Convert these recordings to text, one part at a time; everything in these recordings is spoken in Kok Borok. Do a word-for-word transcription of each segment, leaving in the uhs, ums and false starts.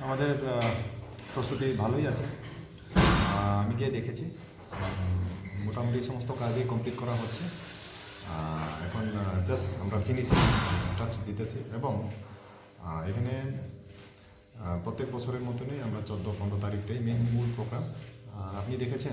আমাদের, আহ, প্রস্তুতি ভালোই আছে। আহ, আমি গিয়ে দেখেছি, উম, মোটামুটি সমস্ত কাজই কমপ্লিট করা হচ্ছে। আহ, এখন, আহ, জাস্ট আমরা ফিনিশিং টাচ দিতেছি এবং, আহ, এখানে, আহ, প্রত্যেক বছরের মতনই আমরা চোদ্দ পনেরো তারিখটাই মেইন মূল প্রোগ্রাম। আহ, আপনি দেখেছেন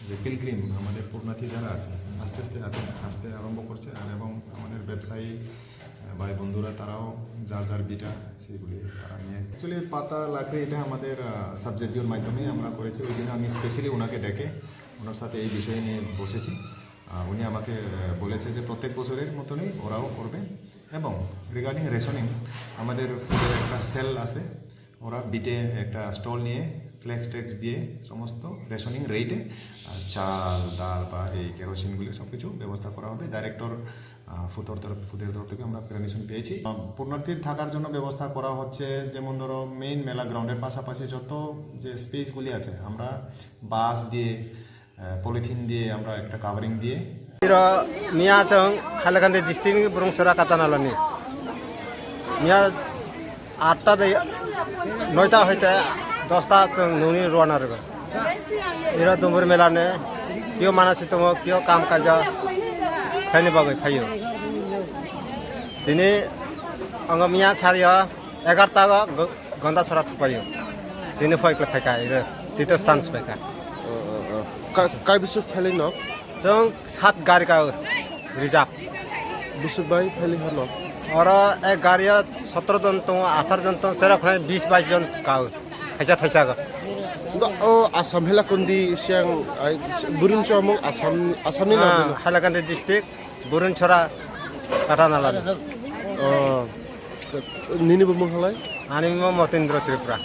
যে পিলগ্রিম, আমাদের পুণ্যার্থী যারা আছে, আস্তে আস্তে আতে-, আসতে আরম্ভ করছে। আর এবং আমাদের ব্যবসায়ী, আহ, ভাই বন্ধুরা, তারাও যার যার বিটা সেইগুলি তারা নিয়ে, অ্যাকচুয়ালি পাতা লাকড়ি এটা আমাদের, আহ, সাবজেক্টিওর মাধ্যমেই আমরা করেছি। ওই দিন আমি স্পেশালি ওনাকে ডেকে ওনার সাথে এই বিষয় নিয়ে বসেছি। আহ, উনি আমাকে, আহ, বলেছে যে প্রত্যেক বছরের মতনই ওরাও করবে। এবং রিগার্ডিং রেশনিং, আমাদের ফুডের একটা সেল আছে, ওরা বিটে একটা স্টল নিয়ে ফ্লেক্স ট্যাক্স দিয়ে সমস্ত রেশনিং রেটে, আহ, চাল, ডাল বা এই কেরোসিনগুলি সব কিছু ব্যবস্থা করা হবে। ডাইরেক্টর, আহ, ফুডের তরফ, ফুডের তরফ থেকে আমরা পারমিশন পেয়েছি। আহ, পুণ্যার্থীর থাকার জন্য ব্যবস্থা করা হচ্ছে, যেমন ধরো মেইন মেলা গ্রাউন্ডের পাশাপাশি যত যে স্পেসগুলি আছে, আমরা বাঁশ দিয়ে, আহ, পলিথিন দিয়ে আমরা একটা কাভারিং দিয়ে। Iro miya chwng Hailakandi district ni Burungsora Katanalani. Miya atta de noita hoite dosta chwng nungni rwana rwgo. Iro Dumbur Mela ni kio manasi tongo, kio kam kaja khaini bagwi phaio. Tini ongo miya sario egarta go Gonda sora thupaio. Tini phai kle phaika ire. Tito stan phaika. Oh, oh, oh. Ka-, kai bisuk phailai no? Chwng sat gari ka reserve. Bisuk bai phailai hano? Oro ek gari o sotro jon tongo, athar jon tongo, chera khonai bis bais jon ka. Thaisa thaisa go. Do, o Assam Hailakandi siang, ai, Burum Chomung Assam, Assam ni Ah, no? Hailakandi district. Burungsora Katanalani. Oh. Nini bumung halai? Ani bumung Motindra Tripura.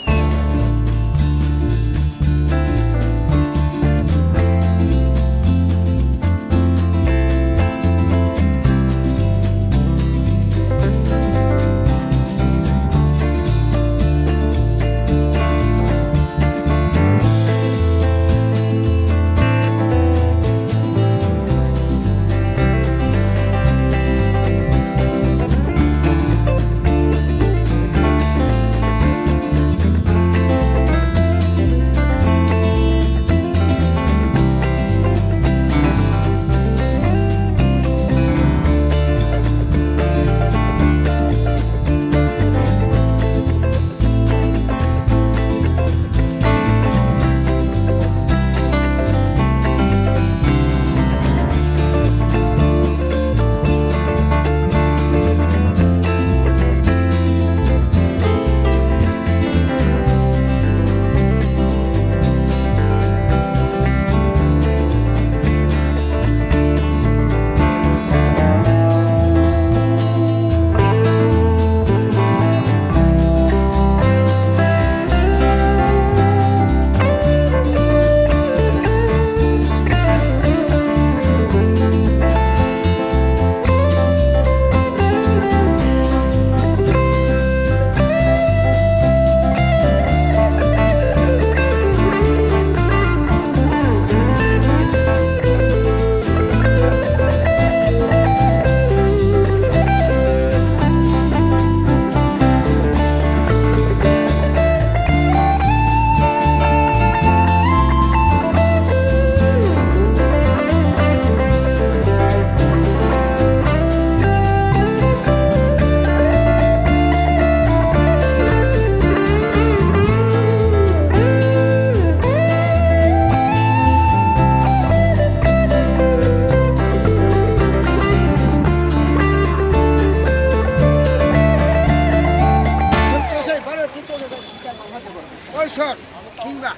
Oi, sir, tingba.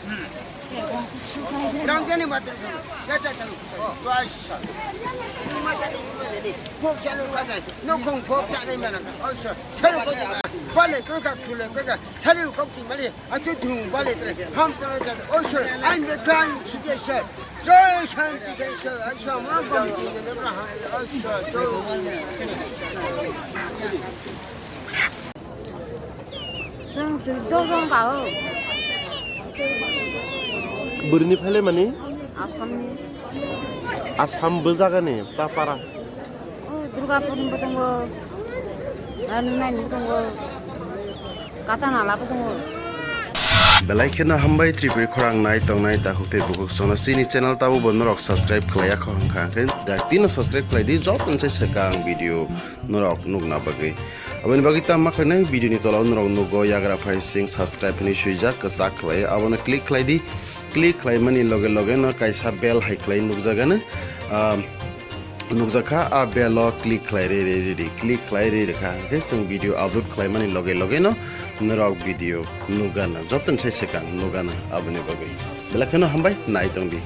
Hmm. Ramjani bathroom. Ya, cha, cha, cha. To ai, sir. Ni ma cha ni, ni ma ni. Phok cha ni ma ni. No khong phok cha ni ma ni. Oi, sir. Sir, ko ni ma. Bale, ko ka, tule, ko ka. Sir, ko ti ma ni. Achu thung bale tre. Ham tara cha. Oi, sir. I'm the grand teacher, sir. Joy Shanti, sir. Ai, sir, ma bam ti ni, ni, bra, ha. Oi, sir. Joy. Chwng chwng dojon ka o. Bwrwini phaile mani? Assamni. Assam bwjagani ta para? O Durgapurni bo tongo, Rangnani bo tongo. Kata na labo tongo. Belai kheno hambai Tripuri khorang nai tongnai takhuk tei bukhuk sono chini channel tabo bo norok subscribe khlaiya kho hwnkha hwnkhe dak tino subscribe khlai di joto se swkang video norok nukna bagwi. Aboni bagwi tamo khlainai video ni tola o norok nugo yagra phai sing subscribe hinwi swijak kwchak khlai abono click khlai di. Click khlaimani loge loge no kaisa bell hai khlai nukjagano. Ah, nukjakha, a bell o click khlai ri ri ri ri, click khlai ri rikha, hwnkhe chwng video upload khlaimani loge loge no norok video nukgana, joto ni sai swkang nukgana aboni bagwi. Belai kheno hambai, nai tongdi.